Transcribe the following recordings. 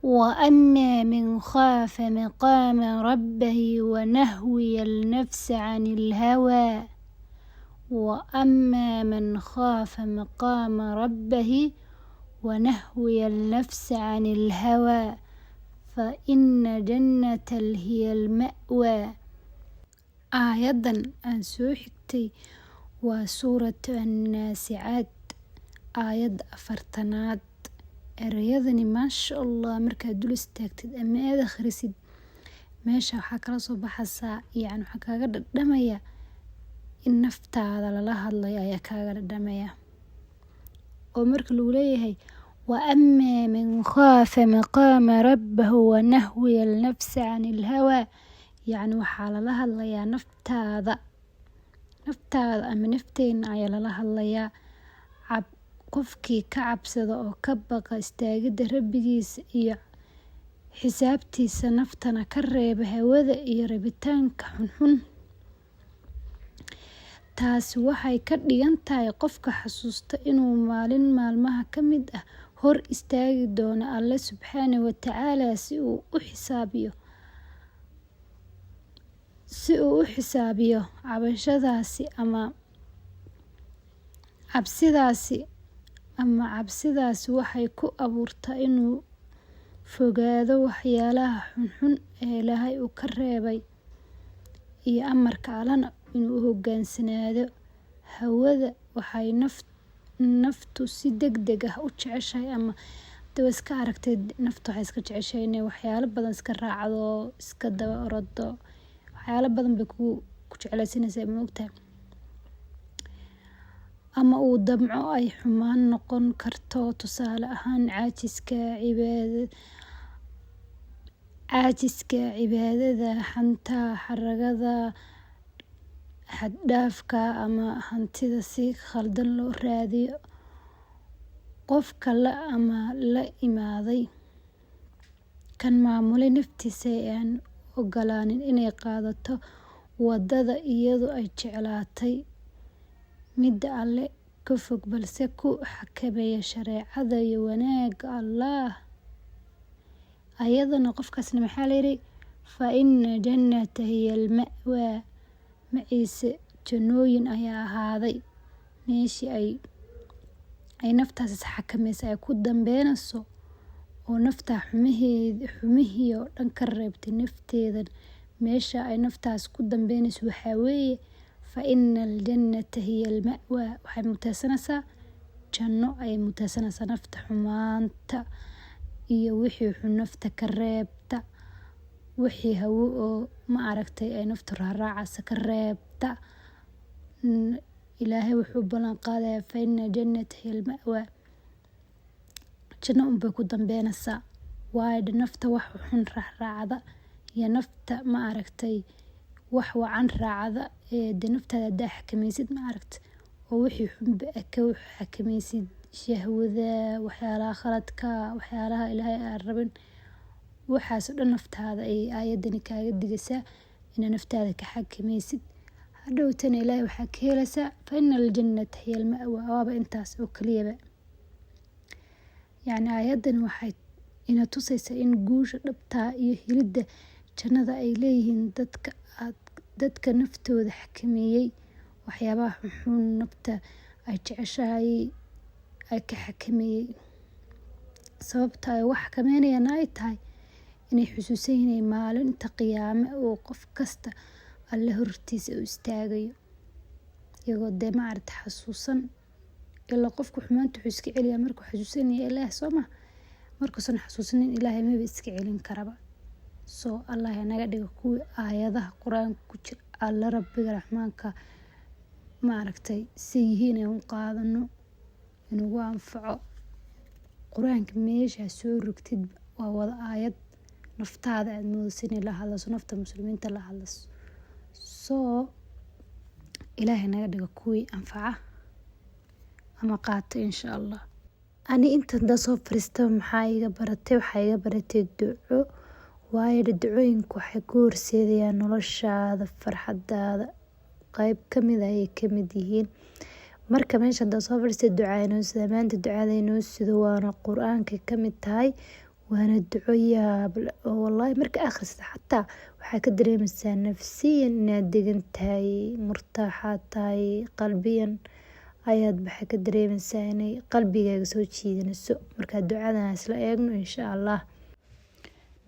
وأما من خاف مقام ربه ونهوي النفس عن الهوى. وأما من خاف مقام ربه ونهوي النفس عن الهوى فإن جنة هي المأوى. Aayadan aan soo xigtay waa Suuratu Annaasicaad, aayadda 40aad. Ereyadani, maasha Allah, markaad dul istaagtid ama aad akhrisid, meesha waxaa kala soo baxaysaa, yacni waxaa kaaga dhadhamaya in naftaada lala hadlayo ayaa kaaga dhadhamaya. Oo marka lagu leeyahay وأما من خاف مقام ربه ونهوي النفس عن الهوى, yacni waxaa lala hadlayaa naftaada. Naftaada ama nafteena ayaa lala hadlayaa. Qofkii ka cabsada oo ka baqa istaagidda Rabbigiisa iyo xisaabtiisa, naftana ka reeba hawada iyo rabitaanka xunxun. Taasi waxay ka dhigan tahay qofka xasuusta inuu maalin maalmaha ka mid ah hor istaagi doono Alle Subxaanahu wa Tacaala si uu u xisaabiyo. Cabsidaasi waxay ku abuurtaa inuu fogaado waxyaalaha xunxun ee Ilaahay uu ka reebay iyo amarka Allana inuu u hoggaansanaado. Hawada waxay naftu si degdeg ah u jeceshahay, ama de waa iska aragtay, naftu waxay iska jeceshahay inay waxyaalo badan iska raacdo, iska daba orodo. Waxyaalo badan bay ku jeclaysanaysaa, ma ogtahay? Ama uu damco ay xumaan noqon karto, tusaale ahaan caajiska cibaadada, xanta, xaragada xad-dhaafka ama hantida si khaldan loo raadiyo. Qofka la ama la imaaday kan maamulay naftiisa ee aan ogolaanin inay qaadato wadada iyadu ay jeclaatay, midda Alle ka fog, balse ku xakameeya shareecada iyo wanaagga Allah, ayadana qofkaasna maxaa layidhi? فإن جنة هي المأوى. Maciise jannooyin ayaa ahaaday. Meeshii ay naftaas is xakameysay ay ku dambeynayso oo naftaa xumihii oo dhan ka reebtay nafteeda, meesha ay naftaas ku dambeynayso waxaa weeye فإن الجنة هي المأوى. Waxay muteysanaysaa janno ayay muteysanaysaa nafta xumaanta iyo wixii xun nafta ka reebta, wixii hawo oo ma aragtay ay naftu raaraacaysa ka reebta. Ilaahay wuxuu ballan qaadayaa فإن الجنة هي المأوى, janno unbay ku dambeynaysaa. Waayo, nafta wax xun raacraacda iyo nafta, ma aragtay, wax wacan raacda ee de naftaada hadaa xakameysid, ma aragtay, oo wixii xunba ka xakameysid, shahwada, waxyaalaha khaladka, waxyaalaha Ilaahay aan rabin, waxaas oo dhan naftaada ay aayadani kaaga digaysaa inaa naftaada ka xakameysid. Hadhowtana Ilaahay waxaa ka helaysaa فإن الجنة هي المأوى. Waaba intaas oo keliyaba. Yacni aayadani waxay ina tusaysaa in guusha dhabtaa iyo helidda jannada ay leeyihiin dadka naftooda xakameeyey, waxyaabaha xunxun nafta ay jeceshahay ay ka xakameeyey. Sababta ay uga xakameynayaan ay tahay inay xusuusan yihiin maalinta qiyaame oo qof kasta Alle hortiisa u istaagayo, iyagoo dee, ma aragtay, xasuusan. Ilaa qofku xumaanta wuxuu iska celiyaa markuu xasuusanaya Ilaah, soo ma? Markuusan xasuusanin Ilaahay, maba iska celin karaba. Soo Allah naga dhigo kuwii aayadaha Qur-aanka ku jira Alla Rabbiga Raxmaanka, ma aragtay, si yihiin aan u qaadano, inugu anfaco. Qur-aanka meeshaa soo rogtid waa wada aayad naftaada aad moodayso inay la hadlayso, nafta Muslimiinta la hadlayso. Soo Ilaahay naga dhigo kuwii anfaca ama qaata, insha Allah. Ani inta hadaa soo fariista, maxaa iga baratay? Waxaa iga baratay duco. Waayo, ducooyinku waxay ku horseedayaan noloshaada, farxadaada qayb kamid ayay kamid yihiin. Marka meesha hadaa soo fariistay, ducaa inoo sida maanta, ducada inoo sido waana Qur-aanka kamid tahay. Waana duco yaab leh oo wallahi marka akhrisid xataa waxaa ka dareemaysaa nafsiyan inaad degan tahay, murtaaxaad tahay, qalbiyan ayaad waxaa ka dareemaysaa inay qalbigaaga soo jiidanayso. Marka ducadan isla eegno, insha Allah.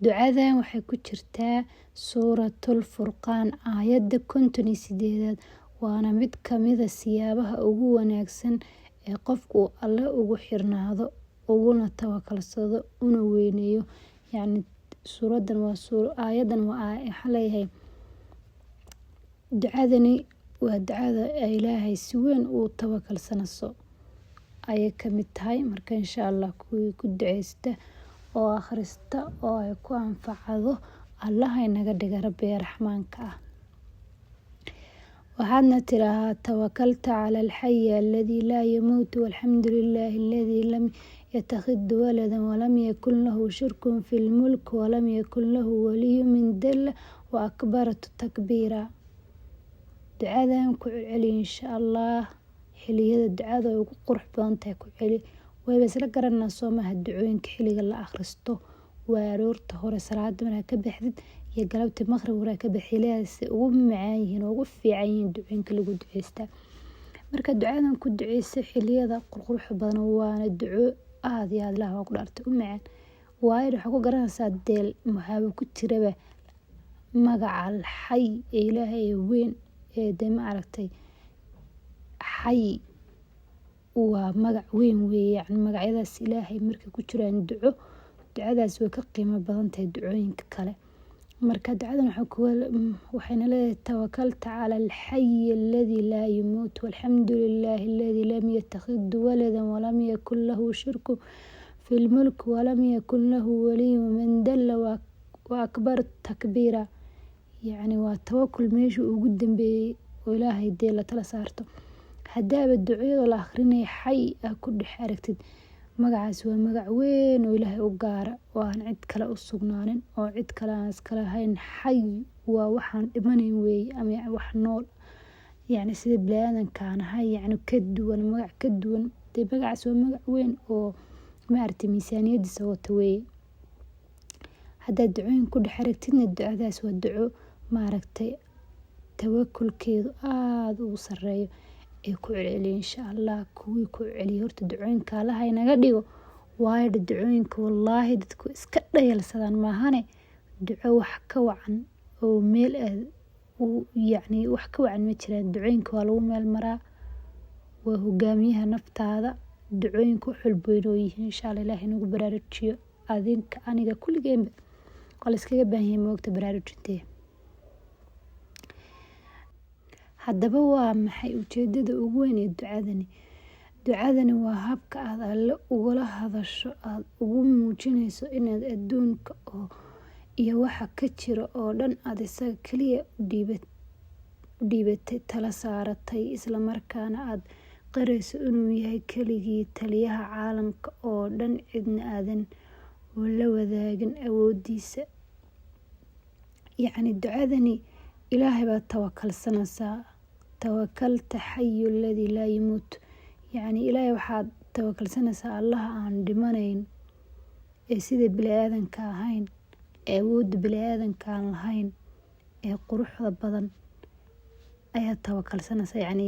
Ducadan waxay ku jirtaa Suuratul Furqaan, aayadda 58aad, waana mid kamid a siyaabaha ugu wanaagsan ee qofku uu Alle ugu xirnaado, uguna tawakalsado, una weyneeyo. Yacni suuradan waa aayadan waa, waxaa leeyahay, ducadani waa ducada Ilaahay si weyn uu tawakalsanaso ayay kamid tahay. Marka insha Allah kuwii ku duceysta oo akhrista oo ay ku anfacdo Allaha inaga dhiga, Rabbiga Raxmaanka ah. Waxaadna tirahaa: "Tawakaltu cala alxayi aladi laa yamuutu, walxamdu lilaahi aladi lam yattakhid waladan walam yakun lahu shirkun fi lmulk walam yakun lahu waliyun min dil wa akbartu takbiira." Ducadan ku celceli, insha Allah, xiliyada ducada ay ugu qurux badan tahay ku celi. Wayba isla garanaa, soo maaha? Ducooyinka xiliga la akhristo waa aroorta hore, salaada markaa ka baxdid, iyo galabtii maqrib markaa ka baxdid. Xiliyadaas ugu macaan yihiin oo ugu fiican yihiin ducooyinka lagu duceystaa. Marka ducadan ku duceysa xiliyada qurquruxda badan, waana duco aad iyo aad, Ilaah waa ku dhaartay, u macaan. Waayo, waxaa ku garanaysaa deel waxaaba ku jiraba magaca Alxay ee Ilaahay ee weyn ee dee, ma aragtay? Xay waa magac weyn weeye. Yacni magacyadaas Ilaahay markay ku jiraan duco, ducadaas way ka qiimo badan tahay ducooyinka kale. Marka ducadan waxayna leedahay: "Tawakaltu cala alxayi aladi laa yamuut, walxamdu lilaahi aladi lam yattakhid waladan walam yakun lahu shirku fi lmulk walam yakun lahu waliyun min dalla wa akbartu takbiira." Yacni waa tawakul meeshii ugu dambeeyey oo Ilaahay dee la tala saarto. Haddaaba ducada la akhrinaya xay aa ku dhex aragtid, magacaas waa magac weyn oo Ilaahay u gaara oo aan cid kale u sugnaanin oo cid kale aan iska lahayn. Xay waa waxaan dhimanayn weeye, ama wax nool, yacni sida bini'aadanka aan ahay, yacni ka duwan, magac ka duwan dee. Magacaas waa magac weyn oo, maaragtay, miisaaniyadiisa wata weeye. Haddaad ducooyin ku dhex aragtidna, ducadaas waa duco, maaragtay, tawakulkeedu aada ugu sareeyo ee ku celceliya, insha Allah. Kuwii ku celiya horta ducooyinka Allaha inaga dhigo. Waayo, ducooyinka wallaahi dadku iska dhayalsadaan maahane, duco wax ka wacan oo meel aad yacni wax ka wacan ma jiraan. Ducooyinka waa lagu meel maraa, waa hogaamiyaha naftaada. Ducooyinka wax walba way noo yihiin, insha Allah. Ilaahay nagu baraarujiyo, adinka, aniga, kulligeenba waa la iskaga baahan yahay, moogta, baraarujintee. Haddaba waa maxay ujeedada ugu weyn ee ducadani? Ducadani waa habka aad Alle ugula hadasho, aad ugu muujinayso inaad adduunka oo iyo waxa ka jira oo dhan aad isaga kaliya u dhiibatay, tala saaratay, isla markaana aad qirayso inuu yahay keligii taliyaha caalamka oo dhan, cidna aadan la wadaagin awoodiisa. Yacni ducadani Ilaahay baad tawakalsanaysaa. "Tawakalta xayu aladi laa yamuut", yacni Ilaahay waxaad tawakalsanaysaa, Allaha aan dhimanayn ee sida bini-aadanka ahayn, ee awoodda bini-aadanka aan lahayn, ee quruxda badan ayaad tawakalsanaysaa. Yacni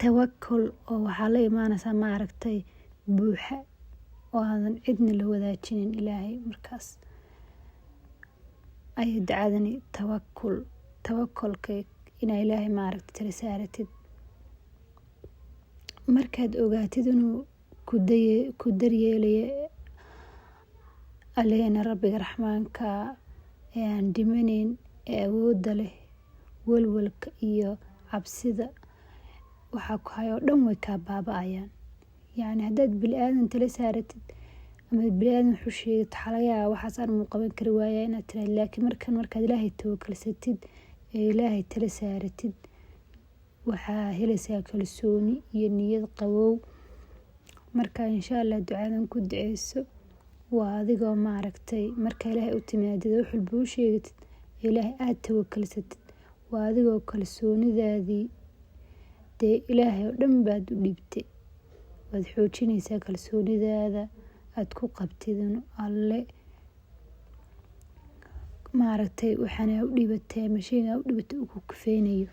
tawakul oo waxaa la imaanaysaa, maaragtay, buuxa oo aadan cidna la wadaajinin Ilaahay. Markaas ayay ducadani tawakulka inaa Ilaahay, maaragtay, tala saaratid. Markaad ogaatid inuu ku daryeelayo Alleena Rabbiga Raxmaanka ee aan dhimaneyn ee awoodda leh, walwalka iyo cabsida waxaa ku hayo oo dhan way kaa baaba-ayaan. Yacni haddaad bini-aadan tala saaratid ama bini-aadan wax u sheegato, waxaa laga yaabaa waxaas armuu qaban kari waaya inaad tiraahdo. Laakiin markaad Ilaahay tawakalsatid ee Ilaahay tala saaratid, waxaa helaysaa kalsooni iyo niyad qabow. Marka insha Allah ducadan ku duceyso. Waa adigoo, maaragtay, marka Ilaahay u timaadid, wax walba u sheegatid, Ilaahay aada tawakalsatid, waa adigoo kalsoonidaadii dee Ilaahay oo dhan baad u dhiibtay. Waad xoojinaysaa kalsoonidaada. aad ku qabtid inuu Alle maaragtay waxaan u dhiibatay ama sheygan u dhiibatay uu ku kufeynayo.